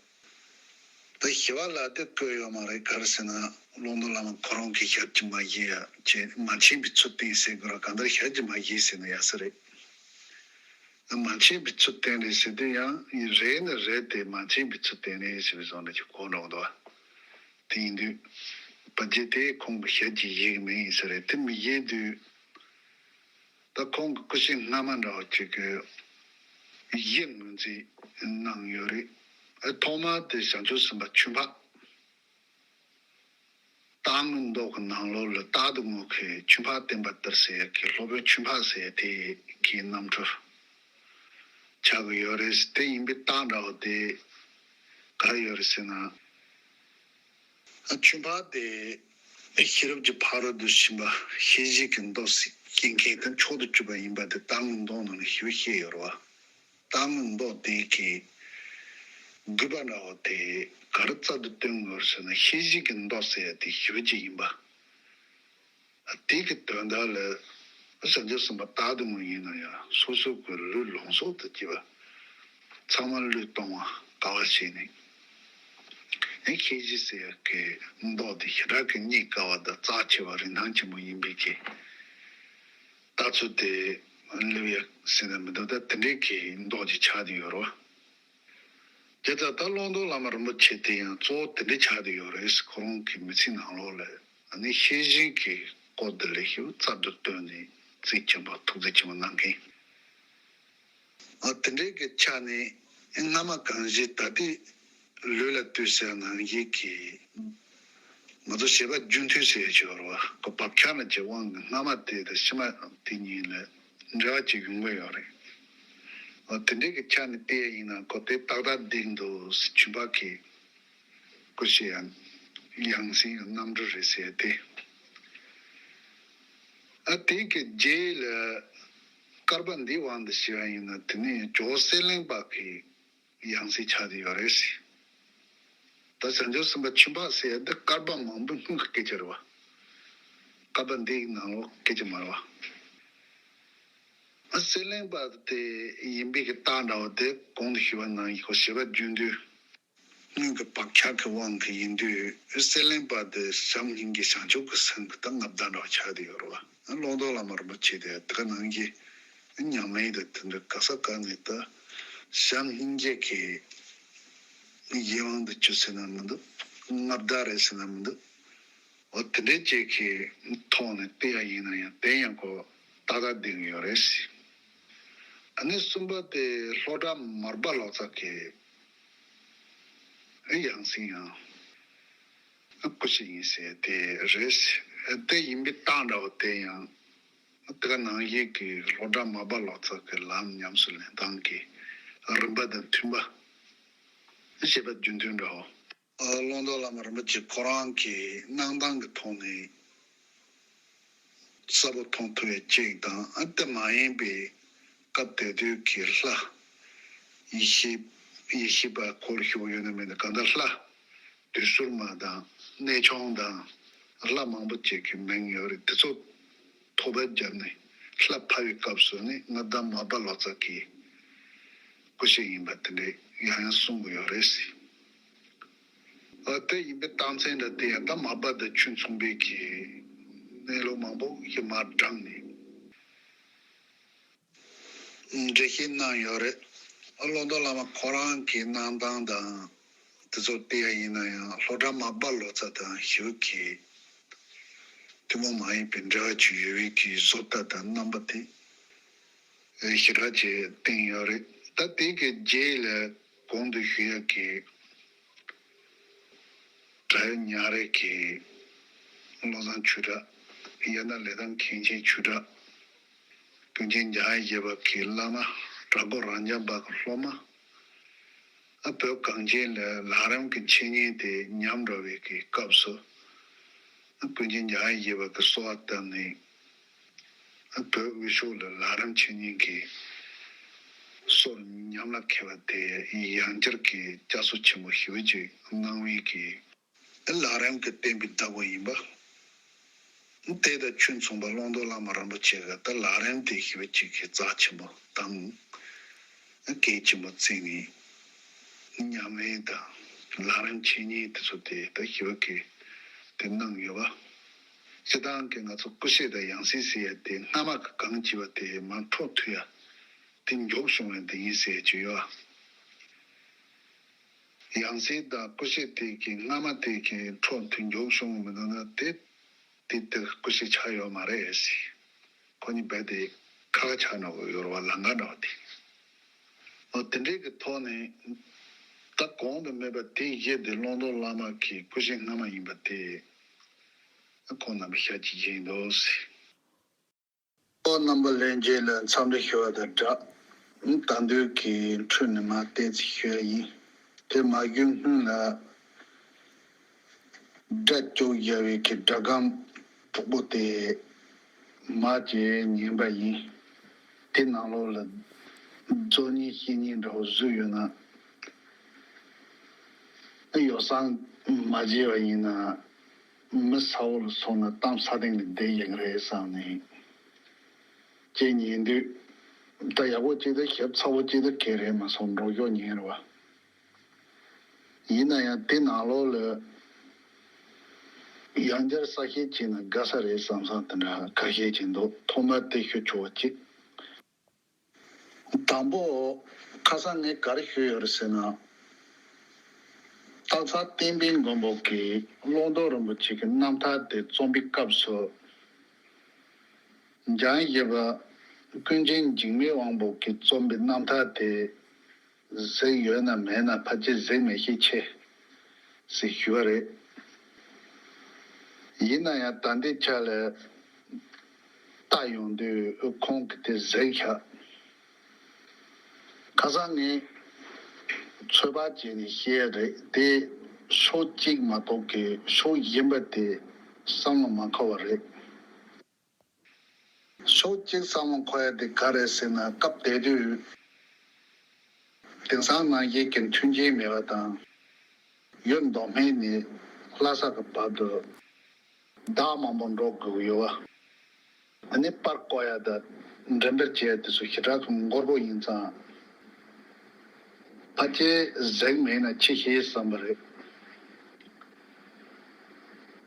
ད་ཞི་བ་ལྷ་དེ་བཀོད་ཡོད་མ་རེད། ག་རེ་ཟེར་ན། ཀློང་རྡོལ་བླ་མ་ཁོ་རང་གིས་ཞལ་གྱིས་མ་བཞེས་ཡ་བྱས། མ་མཁྱེན་པའི་ཚུལ་བསྟན་ཟེར་དགོས་ར། གང་ལྟར་ཞལ་གྱིས་མ་བཞེས་ཟེར་ན་ཡག་ས་རེད། མ་མཁྱེན་པའི་ཚུལ་བསྟན་རེད་ཟེར་དུས་ཡང་རེད་ན་རེད་དེ། མ་མཁྱེན་པའི་ཚུལ་བསྟན་རེད་ཟེར་བའི་བཟོ་འདྲ་ཅིག་གོ་འགྲོ་གི་འདུག་བ། དེ་ཡིན་དུས་བ་རྒྱུད་དེ་ཁོང་གིས་ཞལ་གྱིས་བཞེས་གི་མེད་ཡིན་ས་རེད། དེ་མི་བཞེས་དུས། ད་ཁོང་གི་སྐུ་ཞབས་སྔ་མ་འདྲ་བོ་ཅིག་གིས་གཞི་ངོས་འཛིན་གནང་ཡོད་རེད། ཨ། ཐོག་མ་དེ་བྱང་ཆུབ་སེམས་དཔའ་ཆོས་འཕགས། རྟག་དངོས་མདོ་གི་ནང་ལོགས་ལ་རྟག་ཏུ་ངུ་མཁན་ཆོས་འཕགས་བསྟན་པ་དར་ཟེར་ཡ་གི་སློབ་དཔོན་ཆོས་འཕགས་ཟེར་ཡ་དེ་གི་རྣམ་འཕྲུལ་ཆགས་ཀྱི་ཡོད་རེད། དེ་ཡིན་པའི་རྟགས་འདྲ་བོ་དེ་ག་རེ་ཡོད་རེད་ཟེར་ན། ཨ། ཆོས་འཕགས་དེ་ཤེས་རབ་ཀྱི་ཕ་རོལ་ཏུ་ཕྱིན་པ་ཤེས་བྱའི་གི་མདོ་སྐྱེ་མཁན་དང་མཆོག་ཏུ་གྱུར་པ་ཡིན་པ་དེ་རྟག་དངོས་མདོ་ནང་ནས་ཞིབ་བཤད་ཡོད་རེད་བ། རྟག་དངོས་མདོ་དེ་གི་དགོས་པ་འདྲ་བོ་དེ་ག་རེ་རྩལ་དུ་བཏོན་དགོས་ཟེར་ན། ཤེས་བྱའི་གི་མདོ་ཟེར་ཡ་དེ་ཞིབ་ཅིག་ཡིན་པ། དེ་གི་དོན་དག་ལ་བྱང་ཆུབ་སེམས་དཔའ་རྟག་ཏུ་ངུ་ཡིན་ན་ཡང་སོ་སོ་གི་ལུས་ལོངས་སྤྱོད་དུ་སྐྱེས་པ་ཚང་མ་བློས་གཏོང་བ་དཀའ་བ་བྱས་ནས། ཨེ། ཤེས་བྱ་ཟེར་ཡ་གི་མདོ་དེ་ཞེ་དྲག་གི་རྙེད་དཀའ་བ་དང་རྩ་ཆེ་བ། རིན་ཐང་ཆེན་པོ་ཡིན་པའི་གི་ལྟ་ཚུལ་དེ་སླེབས་ཡ་ཟེར་ན་མི་འདུག། ད་དེ་འདྲའི་གི་མདོ་ཅིག་ཆགས་བསྡད་ཡོད་རེད་བ། དེ་ལྟར་ད་ཀློང་རྡོལ་བླ་མ་རིན་པོ་ཆེ་དེ་ཡང་གཙོ་བོ་དེ་འདྲ་ཆགས་བསྡད་ཡོད་རེད། ཁོ་རང་གི་མི་ཚེའི་ནང་ལོགས་ལ་ཨ་ནི་ཤེས་བྱའི་གི་སྐོར་དེ་ལ་ཞིབ་རྩལ་དུ་བཏོན་ནས་རྩིས་ཆེན་པོ་ཐུགས་རྩིས་ཆེན་པོ་གནང་མཁན། ཨ། དེ་འདྲའི་གི་ཆ་ནས་སྔ་མ་གང་བཞིན་ད་ལྟའི་ལུས་ལ་ལྟོས་ཟེར་ནང་བཞིན་གྱི་ང་ཚོ་བྱེད་པ་རྒྱུན་མཐུད་ཟེར་ཡ་ཅིག་ཡོད་རེད་བ། ཁོ་བག་ཆགས་ནི་གི་དབང་གིས་སྔ་མ་དེ་དང་ཕྱི་མ་དེ་གཉིས་ལ་འབྲེལ་བ་ཅིག་ཡོང་གི་ཡོད་རེད། འོ། དེ་འདྲའི་གི་ཆ་ནས་བལྟས་ཡ་ཡིན་ན་ཁོ་དེ་ཏག་ཏག་བསྡད་འདུག། ཆོས་འཕགས་ཀྱི་སྐུ་ཞབས་ཡང་སྲིད་རྣམ་འཕྲུལ་རེད་ཟེར་ཏེ། ཨ། དེ་གི་རྗེས་ལ་བསྐལ་པ་འདིའི་དབང་དུ་བྱས་པ་ཡིན་ན། དེ་ནས་ཇོ་བོ་གསེར་གླིང་པ་གི་ཡང་སྲིད་ཆགས་བསྡད་ཡོད་རེད། ད་བྱང་ཆུབ་སེམས་དཔའ་ཆོས་འཕགས་ཟེར་ཡ་འདི་བསྐལ་པ་མང་པོའི་སྔོན་གྱི་སྐད་ཆ་རེད་བ། བསྐལ་པ་འདིའི་ནང་ལོགས་སྐད་ཆ་མ་རེད་བ། ཨ། གསེར་གླིང་པ་དེ་ཡིན་པའི་གི་རྟགས་འདྲ་བོ་དེ་གོང་དུ་ཞུས་པ་ནང་བཞིན་ཁོ་བྱེད་པ་རྒྱུན་མཐུད། སྔོན་གྱི་བག་ཆགས་ཀྱི་དབང་གིས་ཡིན་དུས། གསེར་གླིང་པ་དེ་བྱམས་སྙིང་རྗེ་བྱང་ཆུབ་ཀྱི་སེམས་ཀྱི་ད་མངའ་བདག་འདྲ་བ་ཆགས་བསྡད་ཡོད་རེད་བ། ཀློང་རྡོལ་བླ་མ་རིན་པོ་ཆེ་དེ་དེ་ག་ནང་བཞིན་མཉམ་མེད་དང་དེ་འདྲ་ག་ས་ག་ནས་ད་བྱམས་སྙིང་རྗེ་གི་ཡིད་དབང་དུ་གྱུར་ཟེར་ན་མི་འདུག། མངའ་བདག་རེད་ཟེར་ན་མི་འདུག། འོ། དེ་འདྲའི་ཅིག་གི་ཐོག་ནས་བལྟས་ཡ་ཡིན་ན་ཡང་དེ་ཡང་ཁོ་ཏག་ཏག་བསྡད་ཀྱི་ཡོད་རེད། ཨ་ནི་གསུམ་པ་དེ་ལྷོ་བྲག་མར་པ་ལོ་ཙཱ་གི་ཡང་སྲིད་ཡང་སྐུ་ཞབས་ཡིན་ཟེར་དེ་རེད། དེ་ཡིན་པའི་རྟགས་འདྲ་བོ་དེ་ཡང་དེ་ག་ནང་བཞིན་གྱི་ལྷོ་བྲག་མར་པ་ལོ་ཙཱ་གི་ལམ་ཉམས་སུ་ལེན་སྟངས་ཀྱི་རིམ་པ་དང་མཐུན་པ། བྱེད་པ་རྒྱུན་མཐུད་འདྲ་བོ། ཨ། ཀློང་རྡོལ་བླ་མ་རིན་པོ་ཆེ་ཁོ་རང་གི་གནང་སྟངས་ཀྱི་ཐོག་ནས་གསལ་པོ་མཐོང་ཐུབ་པའི་གཅིག་དང་། ཨ། དེ་མ་ཡིན་པའི་སྐབས་དེ་དུས་ཀྱི་ལྷ། ཡེ་ཤེས། ཡེ་ཤེས་པ་སྐོར་ཞུ་གི་ཡོད་ན་མེད་ན། གང་ལྟར་ལྷ་བདུད་ཟུར་མ་དང་གནས་ཆུང་དང་ལྷ་མང་པོ་ཅིག་གི་མིང་ཡོད་རེད། དེ་ཚོ་ཐོག་པ་བརྒྱབ་ནས་ལྷ་ཕབ་པའི་སྐབས་སུ་ནི་མངའ་བདག་མར་པ་ལོ་ཙཱ་གི་སྐུ་ཞབས་ཡིན་པ་དེ་འདྲ་ཡང་ཡང་གསུང་གི་ཡོད་རེད། ཨ། དེ་ཡིན་པའི་རྟགས་མཚན་འདྲ་དེ་ཡང་ད་མར་པ་དང་ཆོས་མཚུངས་པའི་གི་གནས་ལུགས་མང་པོ་ཞིག་མར་དྲངས་ནས་འགྲེལ་བཤད་གནང་ཡོད་རེད། ཨ། ཀློང་རྡོལ་བླ་མ་ཁོ་རང་གི་གནང་སྟངས་དང་དེ་ཚོ་བལྟས་ཡ་ཡིན་ན་ཡང་ལྷོ་བྲག་མར་པ་ལོ་ཙཱ་དང་ཞིབ་ཀྱི་ཐུན་མོང་མ་ཡིན་པའི་འབྲེལ་བ་ཅིག་ཡོད་པའི་གི་བཟོ་ལྟ་དང་རྣམ་པ་དེ་ཞེ་དྲག་ཅིག་བསྟན་ཡོད་རེད། ད་དེ་གི་རྗེས་ལ་གོང་དུ་ཞུ་ཡ་གི་སྒྲ་ཡོད་ཉག་རེ་གི་བློ་བཟང་ཆོས་གྲགས། དབྱར་གནང་ལས་ཐམས་མཁན་ཆེན་ཆོས་གྲགས། ཀུན་མཁྱེན་འཇམ་དབྱངས་བཞད་པ་གི་བླ་མ། བྲག་སྒོ་རབ་འབྱམས་པ་གི་སློབ་མ། ཨ། བོད་གངས་ཅན་ལ་ལམ་རིམ་གྱི་འཆད་ཉན་དེ་ཉམས་འགྲོ་བའི་གི་སྐབས་སུ། ཨ། ཀུན་མཁྱེན་འཇམ་དབྱངས་བཞད་པ་གི་གསོལ་བ་བཏབ་ནས། བོད་དབུས་ཕྱོགས་ལ་ལམ་རིམ་འཆད་ཉན་གྱི་སྲོལ་ཉམས་ལ་འཁེལ་བ་དེ་ཡང་བསྐྱར་གྱི་བསྐྱར་གསོ་ཆེན་པོ་ཞེ་པོ་ཅིག་གནང་བའི་གི་ལམ་རིམ་གྱི་བསྟན་པའི་བདག་པོ་ཡིན་པ། དེ་དང་ཆོས་མཚུངས་པ་ཀློང་རྡོལ་བླ་མ་རིན་པོ་ཆེ་གི་ད་ལམ་རིམ་དེ་ཞེ་པོ་ཅིག་གི་རྩ་ཆེན་པོ་དང་། གལ་ཆེན་པོ་བརྩིས་ནས་ཉམས་ལེན་དང་ལམ་རིམ་འཆད་ཉན་དེ་ཚོ་དེ་ད་ཞེ་པོ་གི་དེ་གནང་ཡོད་པ། སྤྱིར་བཏང་གི་ང་ཚོ་ཀུ་ཤུ་དང་ཡང་སྲིད་ཟེར་ཡ་དེ་སྔ་མ་གི་གང་བྱས་པ་དེ་མར་འཕྲོ་མཐུད་ཡ་དེ་མགྱོགས་བྱུང་བ་དེ་ཡིན་ཟེར་གྱི་ཡོད། ཡང་སྲིད་དང་ཀུ་ཤུ་དེ་གི་སྔ་མ་དེ་གི་འཕྲོ་མཐུད་མགྱོགས་བྱུང་མི་འདུག་ན་དེ་དེ་དེ་ཀུ་ཤུ་ཆགས་ཡོད་མ་རེད་ཟེར། ཁོ་གཉིས་རྦད་དེ་ཁ་ཁ་ཆགས་འགྲོ་གི་ཡོད་རེད་བ། ལམ་ཁ་འདྲ་བ་དེ། འོ་དེ་འདྲའི་གི་ཐོག་ནས་ད་གོང་དུ་སྨོས་པ་དེ་བཞི་དེ་ཀློང་རྡོལ་བླ་མ་གི་ཀུ་ཤུ་སྔ་མ་ཡིན་པ་དེ་ཁོང་རྣམ་པ་ཤ་གཅིག་བཞེས་འདུག་ཟེར། ཨོ་རྣམ་པ་ལྷན་རྒྱས་ལ་འཚམས་འདྲི་ཞུ་བ་དང་སྦྲགས། ད་དུང་གི་འཕྲོས་ནས་མར་བསྟན་ཚིག་ཞུ་ཡ་ཡིན། དེ་མ་ཞུ་སྔོན་ལ། སྒྲ་སྐྱོ་བཞག་པའི་གི་སྒྲ་སྒམ་དྲུག་པོ་དེ་མར་ཅིག་ཉན་པ་ཡིན། དེ་ནང་ལོགས་ལ་རྫོགས་སྙིང་བཤད་སྙིང་འདྲ་བོ་བཟོས་ཡོད་ན། ཡོ་བསྲང་མ་བྱས་པ་ཡིན་ན། མི་ས་འོག་ལ་སོང་ན་གཏམ་ས་སྟེང་ལ་བསྡད་ཡག་རེད་བསམ་ནས། ཅེས་ཉན་དུས། ད་ཡག་པོ་ཅིག་ད་ཞིབ་ཚགས་པོ་ཅིག་ད་ག་རེ་མ་སོང་འགྲོ་ཞོག་ཉན་རེད་བ། ཡིན་ན་ཡང་དེ་ནང་ལོགས་ལ་ཡང་བསྐྱར་གསལ་བཤད་བྱས་ན་དགའ་ས་རེད་བསམ་བསམ་དེ་འདྲ་ཁ་ཤས་ཅིག་འདུག་ཐོག་མར་དེ་ཞུ་ཆོག་པ་གཅིག་དང་པོ། ཁ་སང་ངས་ག་རེ་ཞུས་ཡོད་རེད་ཟེར་ན། སྟག་ཚང་བསྟན་པའི་མགོན་པོ་གིས་ཀློང་རྡོལ་རིན་པོ་ཆེ་གི་རྣམ་ཐར་དེ་རྩོམ་པའི་སྐབས་སུ། འཇམ་དབྱངས་པ་ཀུན་མཁྱེན་འཇིགས་མེད་དབང་པོ་གིས་རྩོམ་པའི་རྣམ་ཐར་དེ་གཟིགས་ཡོད་ན་མེད་ན་ཕལ་ཆེར་གཟིགས་མེད་ཤས་ཆེ་ཟེར་ཞུ་བ་རེད། ཡིན་ན་ཡང་ད་ལྟའི་ཆ་ལ་ལྟ་ཡོང་དུས་ཁོང་གིས་དེ་གཟིགས་ཤག་ཁ་སང་ངས་ཚོད་དཔག་བྱས་ནས་བཤད་ཡ་རེད་དེ། ཕྱོགས་གཅིག་མ་གཏོགས་ཀྱི་ཕྱོགས་གཞན་པ་དེ་བསམ་བློ་མ་འཁོར་བ་རེད། ཕྱོགས་གཅིག་བསམ་བློ་འཁོར་ཡ་དེ་ག་རེད་ཟེར་ན། སྐབས་དེ་དུས་དེང་སང་ནང་བཞིན་གྱི་མཐུན་རྐྱེན་མེད་པ་དང་། ཡུལ་མདོ་སྨད་ནས་ལྷ་ས་གི་བར་དུ་ཟླ་མང་པོ་འགྲོ་དགོས་ཀྱི་ཡོད་པ། ཨ་ནི་པར་བརྐོ་ཡ་དང་འགྲེམས་སྤེལ་བྱེད་ཡ་དེ་ཚོ་ཞེ་དྲག་གི་འགོར་པོ་ཡིན་ཙང་། ཕལ་ཆེར་གཟིགས་མེད་ན་ཆེ་ཤོས་བསམ་པ་རེད།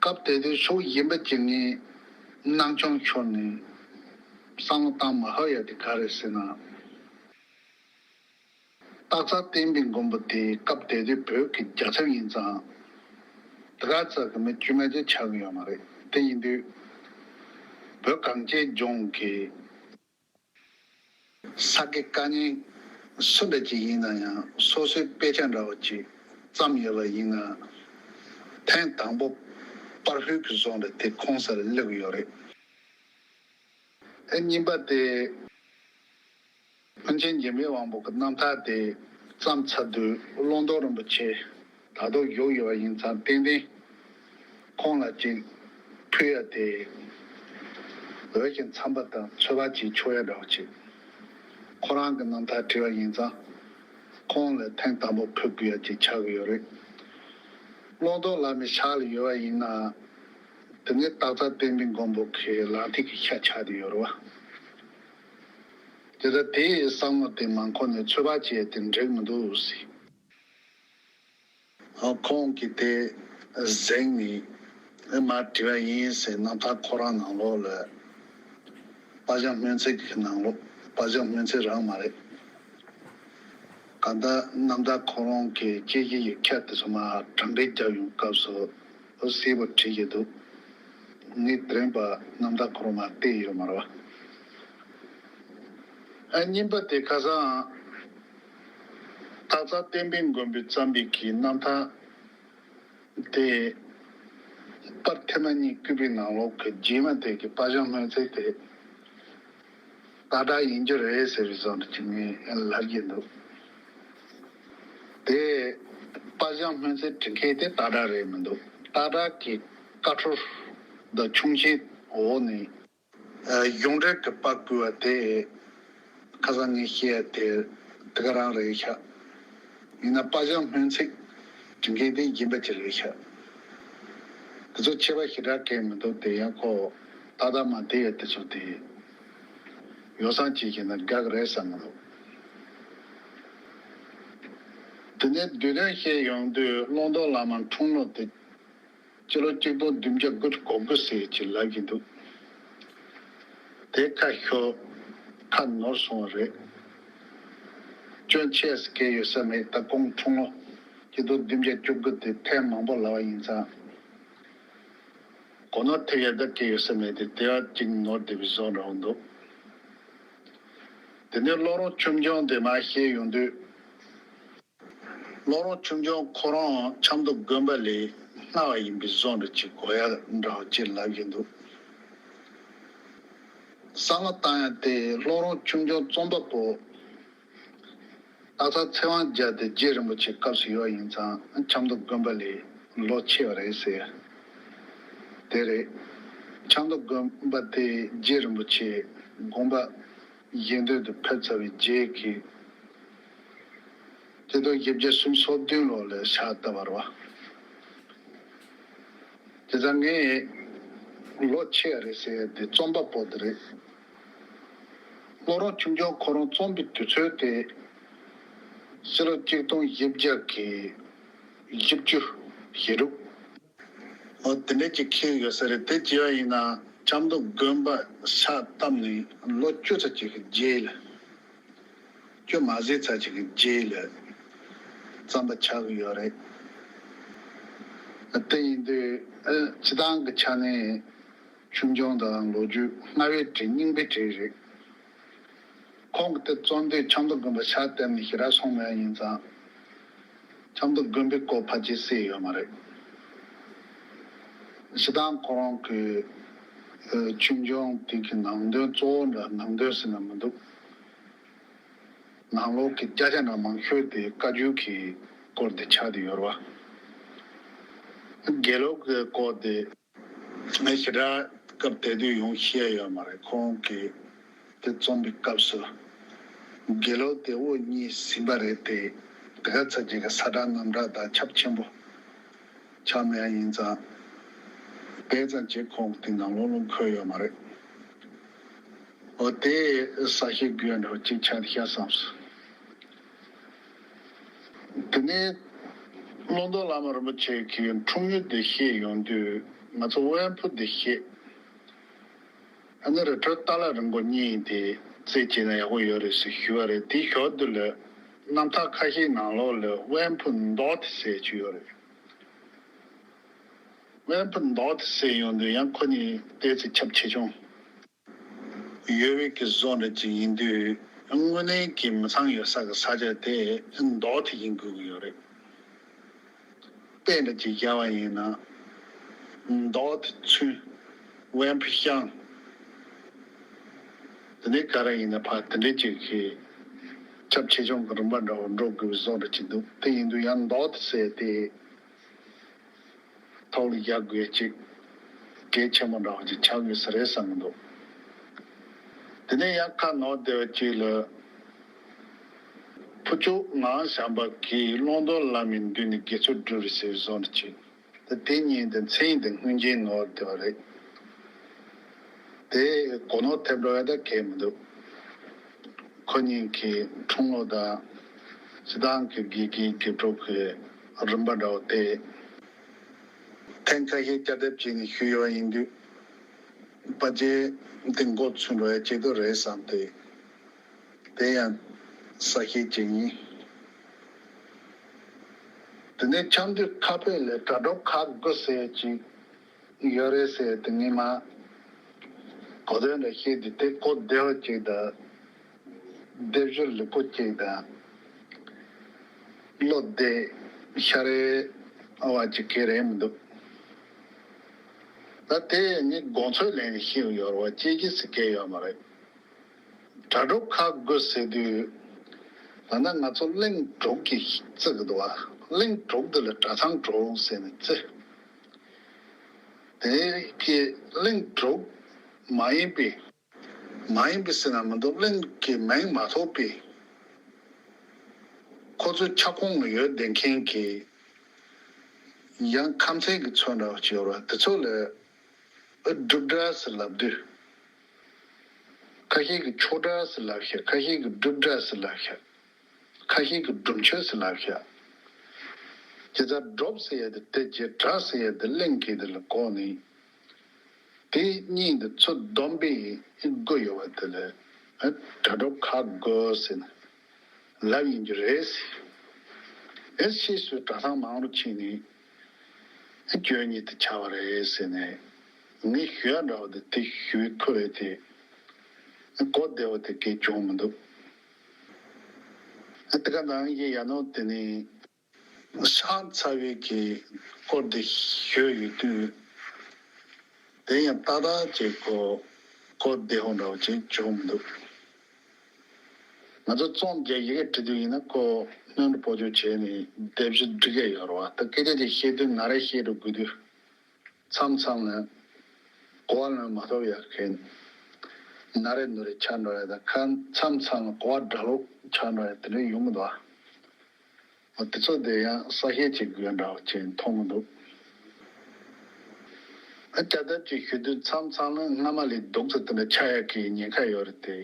སྐབས་དེ་དུས་ཕྱོགས་གཞན་པ་ཅིག་ནས་སྣང་ཆུང་ཤོར་ནས་བསམ་བློ་བཏང་མ་ཧ་ཡ་དེ་ག་རེད་ཟེར་ན། སྟག་ཚང་བསྟན་པའི་མགོན་པོ་དེ་སྐབས་དེ་དུས་བོད་ཀྱི་རྒྱལ་ཚབ་ཡིན་ཙང་། དེ་ག་ཙམ་གྱི་མི་དཀྱུས་མ་ཅིག་ཆགས་ཀྱི་ཡོད་མ་རེད། དེ་ཡིན་དུས་བོད་གངས་ཅན་ལྗོངས་ཀྱི་ས་དགེ་བཀའ་རྙིང་སུ་འདྲ་ཅིག་ཡིན་ན་ཡང་སོ་སོའི་དཔེ་ཆ་འདྲ་བོ་ཅིག་བརྩམས་ཡོད་པ་ཡིན་ན། ཐེངས་དང་པོ་པར་ཕུད་ཀྱི་བཟོ་འདྲ་དེ་ཁོང་སར་སླེབས་ཀྱི་ཡོད་རེད། ཨེ་གཉིས་པ་དེ། སྨན་ཆེན་འཇིགས་མེད་དབང་པོ་གི་རྣམ་ཐར་དེ་བརྩམས་ཚར་དུས་ཀློང་རྡོལ་རིན་པོ་ཆེ་ད་དུང་བཞུགས་ཡོད་པ་ཡིན་ཙང་ཏན་ཏན་ཁོང་ལ་ཅིག་ཕུལ་ཡ་དེ་འོས་ཤིང་འཚམས་པ་དང་ཚོད་དཔག་བྱེད་ཆོག་ཡ་འདྲ་བོ་ཅིག་ཁོ་རང་གི་རྣམ་ཐར་བྲིས་པ་ཡིན་ཙང་ཁོང་ལ་ཐེངས་དང་པོ་ཕུལ་དགོས་ཡ་ཅིག་ཆགས་ཀྱི་ཡོད་རེད། ཀློང་རྡོལ་བླ་མའི་ཕྱག་ལ་ཡོད་པ་ཡིན་ན། དེ་ནས་སྟག་ཚང་བསྟན་པའི་མགོན་པོ་གི་ལག་མཐིལ་གྱི་ཤ་ཆགས་བསྡད་ཡོད་རེད་བ། དེ་ལྟར་དེའི་བསམ་བློ་དེ་མ་འཁོར་ནས་ཚོད་དཔག་བྱས་ཏེ་འགྲིག་མི་འདུག་ཟེར། ཁོང་གིས་དེ་གཟིགས་ནས་མར་བྲིས་པ་ཡིན་ཟེར། རྣམ་ཐར་ཁོ་རང་ནང་ལོགས་ལ་དཔལ་བྱང་སྨོན་ཚིག་གི་ནང་ལོགས། དཔལ་བྱང་སྨོན་ཚིག་རང་མ་རེད། གང་ལྟར་རྣམ་ཐར་ཁོ་རང་གི་དཔྱད་གཞི་ཡིག་ཆ་དེ་ཚོ་མར་གྲངས་འདྲེན་རྒྱབ་ཡོང་སྐབས་སུ་གསལ་པོ་བྲིས་ཀྱི་འདུག་ངས་དེ་རིང་ཕར་རྣམ་ཐར་ཁོ་རང་མར་བལྟས་ཡོད་མ་རེད་བ། ཨ་གཉིས་པ་དེ་ཁ་སང་སྟག་ཚང་བསྟན་པའི་མགོན་པོས་བརྩམས་པའི་གི་རྣམ་ཐར་དེ། པར་ཐེངས་མ་གཉིས་བརྐོས་པའི་ནང་ལོགས་ཀྱི་རྗེས་མ་དེ་གི་དཔལ་བྱང་སྨོན་ཚིག་དེ་ཏག་ཏག་ཡིན་རྒྱུ་རེད་ཟེར་བའི་བཟོ་འདྲ་ཅིག་ངས་ལབ་ཀྱི་འདུག་དེ་དཔལ་བྱང་སྨོན་ཚིག་འབྲི་མཁན་དེ་ཏག་ཏག་རེད་མི་འདུག་ཏག་ཏག་གི་བཀའ་འཁྲོལ་དང་ཆུང་མཆན་འོག་ནས་ གཞུང་འབྲེལ་གྱི་པར་བརྐོས་པ་དེ་ཁ་སང་ངས་བཤད་དེ་དེ་ག་རང་རེད་ཤག་ཡིན་ན་པར་བྱང་སྨོན་ཚིག་བྲིས་མཁན་དེ་སྦྱིན་པ་ཅིག་རེད་ཤག་དེ་ཚོ་ཆད་པ་ཞེ་དྲག་གང་མི་འདུག་དེ་ཡང་ཁོ་ཏག་ཏག་མ་བསྡད་ཡ་དེ་ཚོ་དེ་ཡོ་བསྲང་བྱེད་ཤེས་ན་དགའ་གི་རེད་བསམ་གི་འདུག་དེ་ནས་བསྡུས་དོན་བཤད་ཡོང་དུས་ཀློང་རྡོལ་བླ་མ་འཁྲུངས་ལོ་དེ་སྤྱི་ལོ་གཅིག་སྟོང་བདུན་བརྒྱ་དགུ་བཅུ་གོ་དགུ་ཟེར་གྱི་ལབ་ཀྱི་འདུག་དེ་ཁ་ཤོར་ཁ་ནོར་སོང་བ་རེད། སྐྱོན་ཆེ་ས་གང་ཡོད་ས་མེད། ད་ཁོང་འཁྲུངས་ལོ་སྤྱི་ལོ་བདུན་བརྒྱ་བཅུ་དགུ་དེ་ཐེངས་མང་པོ་ལབ་པ་ཡིན་ཙང་། གོ་ནོར་ཐེབས་ཡ་ད་གང་ཡོད་ས་མེད་དེ་དེ་བ་གཅིག་ནོར་བསྡད་པའི་བཟོ་འདྲ་བོ་འདུག་དེ་ནས་བློ་རོགས་ཆོས་འབྱུང་དེ་མར་བཤད་ཡོང་དུས། བློ་རོགས་ཆོས་འབྱུང་ཁོ་རང་ཆབ་མདོ་དགོན་པ་ལས་སྔ་བ་ཡིན་པའི་བཟོ་འདྲ་ཅིག་གོ་ཡ་འདྲ་བ་ཅིག་ལབ་ཀྱི་འདུག་བསམ་བློ་བཏང་ཡ་དེ་བློ་རོགས་ཆོས་འབྱུང་རྩོམ་པ་པོ་སྟག་ཚང་ཚེ་དབང་རྒྱལ་དེ་རྗེ་རིན་པོ་ཆེ་སྐབས་སུ་ཡོད་ཡིན་ཙང་ཆབ་མདོ་དགོན་པ་ལས་ལོ་ཆེ་བ་རེད་ཟེར། དེ་རེད། ཆབ་མདོ་དགོན་པ་དེ་རྗེ་རིན་པོ་ཆེ་དགོངས་པ་གཞན་དོན་དུ་ཕེབས་ཚར་བའི་རྗེས་ཀྱི། དེ་དང་བཞི་བརྒྱ་སུམ་ཅུ་སོ་བདུན་ལོ་ལ་ཕྱག་བཏབ་པ་རེད་བ། དེ་ཙང་ངས་ལོ་ཆེ་བ་རེད་ཟེར་ཡ་དེ་རྩོམ་པ་པོ་དེ་རེད། བློ་རོགས་ཆོས་འབྱུང་ཁོ་རང་རྩོམ་པའི་དུས་ཚོད་དེ་ཕྱི་ལོ་གཅིག་སྟོང་བཞི་བརྒྱ་གི་བཞི་བཅུ་ཞེ་དྲུག་འོ་དེ་འདྲ་ཅིག་འཁེལ་ཡོད་ས་རེད། དེ་བྱས་པ་ཡིན་ན་ཆབ་མདོ་དགོན་པ་ཕྱག་བཏབ་ནས་ལོ་བཅུ་ཙམ་ཅིག་གི་རྗེས་ལ། བཅུ་མ་ཟིན་ཙམ་ཅིག་གི་རྗེས་ལ་བརྩམས་པ་ཆགས་ཀྱི་ཡོད་རེད། དེ་ཡིན་དུས་ཨ་སྤྱི་བཏང་གི་ཆ་ནས་ཆོས་འབྱུང་དང་ལོ་རྒྱུས་སྔ་བའི་བྲིས་རྙིང་པའི་བྲིས་རེད། ཁོང་གིས་དེ་རྩོམ་དུས་ཆབ་མདོ་དགོན་པ་ཕྱག་བཏབ་ནས་ཞེ་དྲག་སོང་མེད་ཡིན་ཙང་། ཆབ་མདོ་དགོན་པའི་སྐོར་ཕལ་ཆེར་གསལ་ཡོད་མ་རེད། སྤྱི་བཏང་ཁོ་རང་གི་ཨ་ཆོས་འབྱུང་དེ་གི་ནང་དོན་གཙོ་བོ་འདྲ་ནང་དོན་ཟེར་ན་མི་འདུག་ནང་ལོགས་ཀྱི་བརྒྱ་ཆ་འདྲ་མང་ཤོས་དེ་བཀའ་བརྒྱུད་ཀྱི་སྐོར་དེ་ཆགས་བསྡད་ཡོད་རེད་བ། དགེ་ལུགས་ཀྱི་སྐོར་དེ་ངས་ཞེ་དྲག་སྐབས་དེ་དུས་ཡོང་ཤེས་ཡོད་མ་རེད། ཁོང་གིས་དེ་རྩོམ་པའི་སྐབས་སུ་དགེ་ལུགས་དེ་དབུ་བརྙེས་ཟིན་པ་རེད་དེ། དེ་ག་ཚོད་ཅིག་གི་ས་བཀྲ་རྣམ་བཀྲ་དང་ཁྱབ་ཆེན་པོ་ཆགས་མེད་ཡིན་ཙང་། དེ་ཙམ་ཅིག་ཁོང་གིས་དེ་ནང་ལོགས་ལ་འཁོད་ཡོད་མ་རེད། འོ་དེ་གསལ་བཤད་དགོས་འདྲ་བོ་ཅིག་ཆགས་ཤག་བསམས་སོང་། དེ་ནས་ཀློང་རྡོལ་བླ་མ་རིན་པོ་ཆེ་གི་འཁྲུངས་ཡུལ་དེ་བཤད་ཡོང་དུས་ང་ཚོ་དབེན་ཕུ་དེ་བཤད། ཨ་ནི་རི་ཁྲོད་ཏཱ་ལ་རིང་པོ་གཉིས་དེ་རྩད་བཅད་ན་ཡག་པོ་ཡོད་རེད་ཟེར་ཞུས་པ་རེད། དེའི་ཞོར་དུ་ལ་རྣམ་ཐར་ཁ་ཤས་ནང་ལོགས་ལ་དབེན་ཕུ་མདོ་དེ་ཟེར་གྱི་ཡོད་རེད། དབེན་ཕུ་མདོ་དེ་ཟེར་ཡོང་དུས་ཡང་ཁོ་གཉིས་ཏོག་ཙམ་ཁྱབ་ཆེ་ཆུང་ཡོད་པའི་གི་བཟོ་འདྲ་ཅིག་ཡིན་དུས། དངོས་གནས་ཀྱི་མི་ཚང་ཡོད་ས་གི་ས་ཆ་དེ་མདོ་དེ་ཡིན་དགོས་ཀྱི་ཡོད་རེད། དཔེ་འདྲ་ཅིག་བཞག་པ་ཡིན་ན། མདོ་དེ་ཚུན། དབེན་ཕུ་ཤང་། དེ་ནས་ག་རེ་ཡིན་ན་ཕར་དེ་འདྲ་ཅིག་གི་ཁྱབ་ཆེ་ཆུང་གི་རིམ་པ་འདྲ་བོ་འགྲོ་དགོས་པའི་བཟོ་འདྲ་ཅིག་འདུག་དེ་ཡིན་དུས་ཡང་མདོ་དེ་ཟེར་དེ། ཐོག་ལ་བཞག་དགོས་ཅིག་གལ་ཆེན་པོ་འདྲ་བ་ཅིག་ཆགས་ཡོད་ས་རེད་བསམ་གྱི་འདུག་དེ་ནས་ཡང་ཁ་ནོར་བསྡད་པ་ཅིག་ལ། ཕུར་ལྕོག་ངག་དབང་བྱམས་པ་གིས་ཀློང་རྡོལ་བླ་མའི་མདུན་ནས་དགེ་ཚུལ་བསྒྲུབས་རེད་ཟེར་བཟོ་འདྲ་ཅིག་དེ་དེ་གཉིས་དེ་མཚན་ཉིད་དེ་སྔོན་རྗེས་ནོར་བསྡད་པ་རེད། དེ་གོ་ནོར་ཐེབས་འགྲོ་ཡ་ད་གལ་མི་འདུག་ཁོ་གཉིས་ཀྱི་འཁྲུངས་ལོ་དང་། སྤྱི་བཏང་གི་དགེ་རྒན་དགེ་ཕྲུག་གི་རིམ་པ་འདྲ་བོ་དེ། ཐེངས་ཁ་ཤས་བསྐྱར་ཟློས་བྱས་ནས་ཞུས་ཡོད་པ་ཡིན་དུས། ཕལ་ཆེར་འདི་མགོ་ཚོས་འགྲོ་ཡ་ཆེད་དུ་རེད་བསམ་སྟེ། དེ་ཡང་གསལ་བཤད་བྱེད་ཡིན། དེ་ནས་ཆབ་མདོའི་ཁ་དཔེ་ལས་དྲ་གྲོགས་ཁག་དགུ་ཟེར་ཅིག་ཡོད་རེད་ཟེར་དེ་ངས་མ་གོ་དོན་འདྲ་བཤད་དེ་དེ་གོ་བདེ་བ་ཅིག་དང་། སྡེབ་སྦྱོར་ལེགས་པོ་ཅིག་དང་། བློ་བདེ་ཤ་རེ་བ་ཅིག་གེ་རེ་མི་འདུག་ད་དེ་ངས་དགོངས་ཚུལ་ལེན་ནས་ཤེས་ཡོད་རེད་བ། ཅི་ཅི་ཟེར་གལ་ཡོད་མ་རེད། དྲ་གྲོགས་ཁག་དགུ་ཟེར་དུས། ད་ནི་ང་ཚོ་གླིང་དྲུག་གི་རྩི་གི་འདུག་བ། གླིང་དྲུག་འདི་ལ་གྲྭ་ཚང་དྲུག་ཟེར་ནས་རྩི། དེ་གི་གླིང་དྲུག་མ་ཡིན་པའི་ མ་ཡིན་པའི་ཟེར་ན་མི་འདུག་གླིང་གི་མིང་མ་ཐོགས་པའི། ཁོ་ཚོའི་ཁྱབ་ཁོངས་ལ་ཡོད་བསྡད་མཁན་གྱི་ཡང་ཁམས་ཚན་གྱི་ཚོ་འདྲ་བ་ཅིག་ཡོད་རེད་བ། དེ་ཚོ་ལ་ཨ་སྒྲུབ་སྒྲ་ཟེར་ལབ་དུས། ཁ་ཤས་ཀྱིས་ཆོས་སྒྲ་ཟེར་ལབ་ཤག་ཁ་ཤས་ཀྱིས་སྒྲུབ་སྒྲ་ཟེར་ལབ་ཤག་ཁ་ཤས་ཀྱིས་སྒྲུབ་མཆོད་ཟེར་ལབ་ཤག་བྱས་ཙང་སྒྲུབ་ཟེར་ཡ་དེ་དེ་རྗེས་སྒྲ་ཟེར་ཡ་དེ་གླིང་གི་དེ་ལ་གོ་ནས། དེ་གཉིས་དེ་ཚོ་བསྡོམས་པས་དགུ་ཡོད་པ་དེ་ལ་སྒྲ་སྒྲུབ་ཁག་དགུ་ཟེར་ནས་ལབ་ཡིན་རྒྱུ་རེད་ཟེར། ཨེ་ཕྱིས་སུ་གྲྭ་ཚང་མང་རུ་ཕྱིན་ནས་རྒྱུ་གཉིས་དེ་ཆགས་པ་རེད་ཟེར་ནས་ངས་ཞུ་ཡ་འདྲ་བ་དེ་དེ་ཞུས་ཁུལ་རེད་དེ། གོ་བདེ་བ་དེ་གས་བྱུང་མི་འདུག་དེ་ག་ནང་བཞིན་ཡ་ནོ་དེ་ནི། ཤ་ཚ་བའི་གི་སྐོར་དེ་ཞུས་ཡོད་དུས། དེ་ཡང་ཏག་ཏག་ཅིག་གོ་གོ་བདེ་བོ་འདྲ་བོ་ཅིག་བྱུང་མི་འདུག་ང་ཚོ་རྩོམ་རྒྱག་ཡི་གེ་འབྲི་དུས་ཡིན་ན་ཁོ་སྣོན་པོ་བཅོས་བྱས་ནས་དེབ་གཞི་འབྲི་གི་ཡོད་རེད་བ། ད་སྐད་ཆ་ཅིག་བཤད་དུས་ང་རང་བཤད་འགྲོ་དགོས་དུས། མཚམས་མཚམས་ལ་གོ་བ་ལོན་མ་ཐུབ་ཡག་གི་ན་རེ་ནོ་རེ་ཆགས་འགྲོ་ཡ་དང་ཁ་མཚམས་མཚམས་ལ་གོ་བ་འདྲ་ལོག་ཆགས་འགྲོ་ཡ་དེ་འདྲ་ཡོང་གི་འདུག་ཨ། དེ་ཚོ་དེ་ཡང་གསལ་བཤད་བྱེད་དགོས་འདྲ་བ་ཅིག་མཐོང་གི་འདུག་ཨ། བསྐྱར་ལྡབ་ཅིག་ཞུ་དུས་མཚམས་མཚམས་ལ་སྔ་མ་ལས་སྡུག་ཙམ་དེ་འདྲ་ཆགས་ཡ་གི་ཉེན་ཁ་ཡོད་རེད་དེ།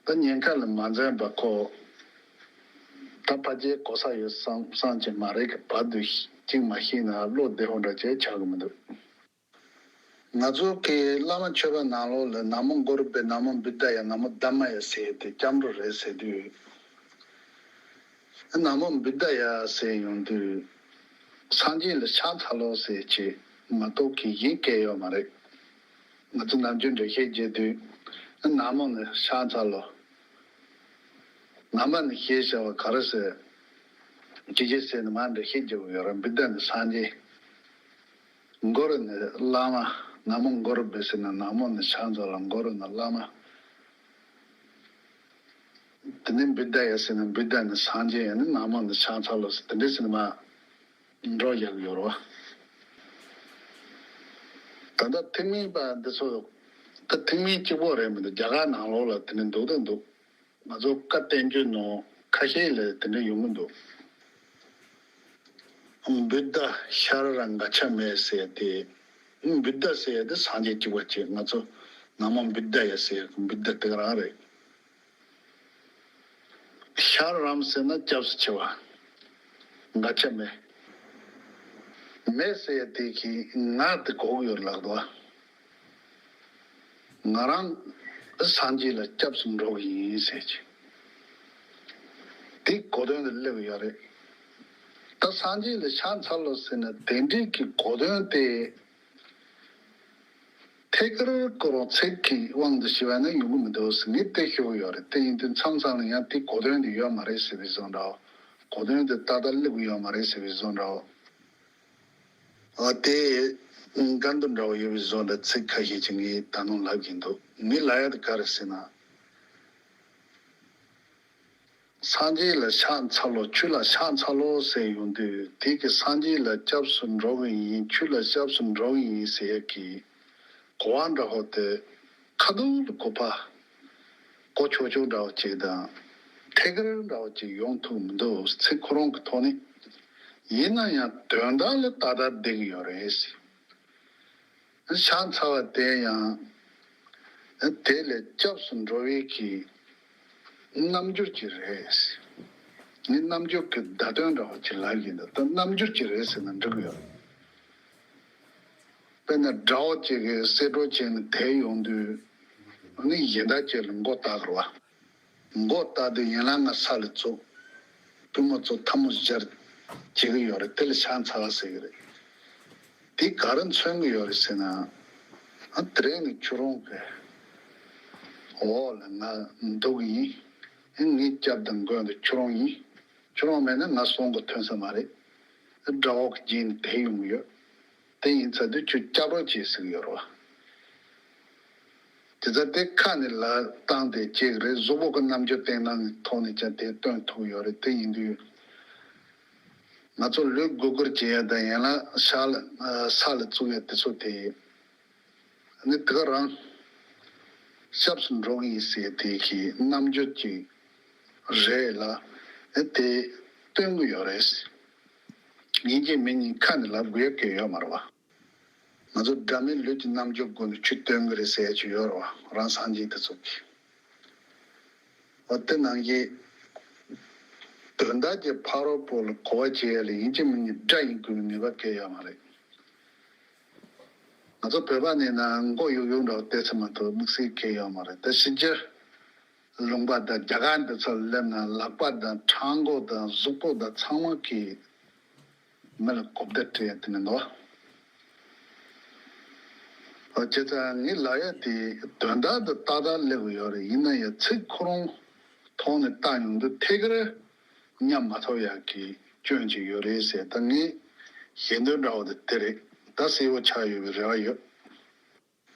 ད་ཉེན་ཁ་ལ་མ་འཛེམས་པ་ཁོ། ད་ཕལ་ཆེར་གོ་ས་ཡོད་བསམ་བསམ་གྱི་མ་རེད་གི་བར་དུ་གཅིག་མ་ཤེས་ན་བློ་བདེ་བོ་འདྲ་ཅིག་ཆགས་གི་མི་འདུག་ང་ཚོ་གི་བླ་མ་མཆོད་པ་ནང་ལོགས་ལ་ན་མོ་གུ་རུ་པེ་ན་མོ་བུདྡྷ་ཡ་ན་མོ་དྷརྨ་ཡ་ཟེར་ཏེ་སྐྱབས་འགྲོ་རེད་ཟེར་དུས། ན་མོ་བུདྡྷ་ཡ་ཟེར་ཡོང་དུས། སངས་རྒྱས་ལ་ཕྱག་འཚལ་ལོ་ཟེར་ཅིག་མ་གཏོགས་གི་གཞན་སྐད་ཡོད་མ་རེད། ང་ཚོ་ནམ་རྒྱུན་འགྲེལ་བཤད་བྱེད་དུས། ན་མོ་ནི་ཕྱག་འཚལ་ལོ། ན་མ་ནི་ཞེས་བྱ་བ་ག་རེ་ཟེར། ཅི་ཞིག་ཟེར་ནས་མར་འགྲེལ་བཤད་བརྒྱབ་ཡོད་རེད། བུདྡྷ་ནི་སངས་རྒྱས། གུ་རུ་ནི་བླ་མ། ན་མོ་གུ་རུ་པེ་ཟེར་ན་ན་མོ་ནི་ཕྱག་འཚལ་ལོ། གུ་རུ་ནི་བླ་མ། དེ་ནས་བུདྡྷ་ཡ་ཟེར་ན་བུདྡྷ་ནི་སངས་རྒྱས་ཡ་ནི་ན་མོ་ནི་ཕྱག་འཚལ་ལོ་ཟེར་དེ་འདྲ་ཟེར་ནས་མར་འགྲོ་བཞག་ཡོད་རེད་བ། ད་ལྟ་ཐེག་དམན་པ་འདི་ཚོ་ད་ཐེག་དམན་གཅིག་པོ་རེད་མི་འདུག་རྒྱ་གར་ནང་ལོགས་ལ་དེ་འདྲ་འདུག་ད་འདུག་ང་ཚོ་བཀའ་བསྟན་བཅོས་ནང་ཁ་ཤས་ལ་དེ་འདྲ་ཡོང་གི་འདུག་བུདྡྷ་ཤཱ་ར་ག་ཆ་མེ་ཟེར་ཏེ། བུདྡྷ་ཟེར་ཏེ་སངས་རྒྱས་གཅིག་པ་ཅིག་ང་ཚོ་ན་མོ་བུདྡྷ་ཡ་ཟེར་བུདྡྷ་དེ་ག་རང་རེད། ཤར་རམ་ཟེར་ན་སྐྱབས་སུ་མཆི་བ། ག་ཆ་མེ། མེ་ཟེར་ཡ་དེ་གི་ང་དེ་གོ་གི་ཡོད་ལགས་དོ། ང་རང་སངས་རྒྱས་ལ་སྐྱབས་སུ་འགྲོ་གི་ཡིན་ཟེར་གྱི། དེ་གོ་དོན་དུ་སླེབས་ཡོད་རེད། ད་སངས་རྒྱས་ལ་ཕྱག་འཚལ་ལོ་ཟེར་ན་དེ་འདྲའི་གི་གོ་དོན་དེ། ཐད་ཀར་ཁོ་རང་ཚིག་གི་དབང་དུ་བྱས་པ་ན་ཡོང་གི་མི་འདུག་ཟེར་ངས་དེ་ཞུ་གི་ཡོད་རེད། དེ་ཡིན་དུས་མཚམས་མཚམས་ལ་ཡང་དེ་གོ་དོན་དེ་ཡོད་མ་རེད་ཟེར་བའི་བཟོ་འདྲ་བོ། གོ་དོན་དེ་ཏག་ཏག་སླེབས་གི་ཡོད་མ་རེད་ཟེར་བའི་བཟོ་འདྲ་བོ། ཨ་དེ་འགལ་འདུ་འདྲ་བོ་ཡོད་པའི་བཟོ་འདྲ་ཚིག་ཁ་ཤས་ཅིག་ངས་ད་ནང་ལབ་ཀྱིན་འདུག་ངས་ལབ་ཡ་དེ་ག་རེ་ཟེར་ན། སངས་རྒྱས་ལ་ཕྱག་འཚལ་ལོ། ཆོས་ལ་ཕྱག་འཚལ་ལོ་ཟེར་ཡོང་དུས་དེ་གི་སངས་རྒྱས་ལ་སྐྱབས་སུ་འགྲོ་གི་ཡིན། ཆོས་ལ་སྐྱབས་སུ་འགྲོ་གི་ཡིན་ཟེར་ཡ་གི་གོ་བ་འདྲ་བོ་དེ་ཁ་ཐུག་ལ་གོ་བ་གོ་ཆོག་ཆོག་འདྲ་བོ་ཅིག་དང་ཐད་ཀར་འདྲ་བོ་ཅིག་ཡོང་ཐུབ་མི་འདུག་ཚིག་ཁོ་རང་གི་ཐོག་ནས། ཡིན་ན་ཡང་དོན་དག་ལ་ཏག་ཏག་བསྡད་ཀྱི་ཡོད་རེད། ཕྱག་འཚལ་བ་དེ་ཡང་དེ་ལས་སྐྱབས་སུ་འགྲོ་བའི་གི་རྣམ་འགྱུར་གྱི་རེད། ངས་རྣམ་འགྱུར་གྱི་བརྡ་དོན་འདྲ་བོ་ཅིག་ལབ་ཀྱི་འདུག་ད་རྣམ་འགྱུར་གྱི་རེད་ཟེར་ན་འགྲིག་གི་ཡོད། དཔེར་ན་དགྲ་བོ་ཅིག་གིས་གསེད་གྲོགས་བྱས་ནས་དེད་ཡོང་དུས་ནི་གཞན་དག་ཅིག་ལ་མགོ་བཏགས་དགོས་པ། མགོ་བཏགས་དུས་ཡན་ལག་ལྔ་ས་ལ་བཙུགས། པུས་མོ་བཙུགས་ཐལ་མོ་སྦྱར་བྱེད་ཀྱི་ཡོད་རེད། དེ་ལ་ཕྱག་འཚལ་བ་ཟེར་གྱི་རེད། དེ་ག་རེ་མཚོན་གྱི་ཡོད་རེད་ཟེར་ན། ཨ་དེ་རིང་ནི་ཁྱོད་རང་གི་འོག་ལ་ང་འདུག་གི་ཡིན། ངའི་སྐྱབས་དང་མགོན་དེ་ཁྱོད་རང་ཡིན། ཁྱོད་རང་མེད་ན་ང་གསོན་དགོས་ཐོན་ས་མ་རེད། དགྲ་བོ་གི་རྗེས་ནས་དེད་ཡོང་གི་ཡོད། དེ་ཡིན་ཚར་དུས་ཁྱོད་སྐྱབས་རོགས་བྱེད་ཟེར་གྱི་ཡོད་རེད་བ། དེ་ཚ་དེ་ཁ་ནས་ལ་བཏང་སྟེ་བྱེད་ཀྱི་རེད། གཟུགས་པོ་གི་རྣམ་འགྱུར་བསྟན་སྟངས་ཀྱི་ཐོག་ནས་ཀྱང་དེ་སྟོན་ཐུབ་ཡོད་རེད། དེ་ཡིན་དུས་ང་ཚོ་ལུས་སྒུར་སྒུར་བྱེད་ཡ་དང་ཡན་ལག་ཤ་ལ་ས་ལ་བཙུགས་ཡ་དེ་ཚོ་དེ་ནི་དེ་ག་རང་ སྐྱབས་སུ་འགྲོ་གི་ཡིན་ཟེར་དེ་གི་རྣམ་འགྱུར་ཅིག་རེད་ལ། ཨེ་དེ་སྟོན་གི་ཡོད་རེད། ཡིན་གཅིག་མིན་གཉིས་ཁ་ནས་ལབ་དགོས་ཡ་གང་ཡོད་མ་རེད་བ། ང་ཚོ་སྒྲ་མེད་ལུས་ཀྱི་རྣམ་འགྱུར་སྒོ་ནས་ཆོས་སྟོན་གི་རེད་ཟེར་ཡ་ཅིག་ཡོད་རེད་བ། རང་སངས་རྒྱས་དེ་ཚོ་གིས། འོ་དེ་ནང་གི་དོན་དག་གི་ཕ་རོལ་པོ་ལ་གོ་བ་བྱེད་ཡ་ལ་ཡིན་གཅིག་མིན་གཉིས་སྒྲ་ཡིན་དགོས་པའི་ནུས་པ་གང་ཡོད་མ་རེད། ང་ཚོ་བོད་པ་ནས་ན་མགོ་གཡུག་གཡུག་འདྲ་བོ་བལྟས་ཚེ་མ་གཏོགས་དམིགས་བསལ་གང་ཡོད་མ་རེད། ད་ཕྱི་རྒྱལ་ལུང་པ་དང་རྒྱ་གར་འདི་ཚོ་སླེབས་ན་ལག་པ་དང་ཕྲག་མགོ་དང་གཟུགས་པོ་དང་ཚང་མ་གིས་མི་ལ་གོ་བརྡ་སྤྲད་ཡ་དེ་མི་འདུག་བ། བྱས་ཙང་ངས་ལབ་ཡ་དེ་དོན་དག་དེ་ཏག་ཏག་སླེབས་ཡོད་རེད། ཡིན་ན་ཡང་ཚིག་ཁོ་རང་ཐོག་ནས་བཏགས་ཡོང་དུས་ཐད་ཀར་ཉམས་མ་ཐག་ཡག་གི་སྐྱོན་ཅིག་ཡོད་རེད་ཟེར། ད་ངས་ཞེ་འདོད་འདྲ་བོ་དེ་དེ་རེད། ད་གསལ་བོ་ཆགས་ཡོད་པའི་རེ་བ་ཡོད།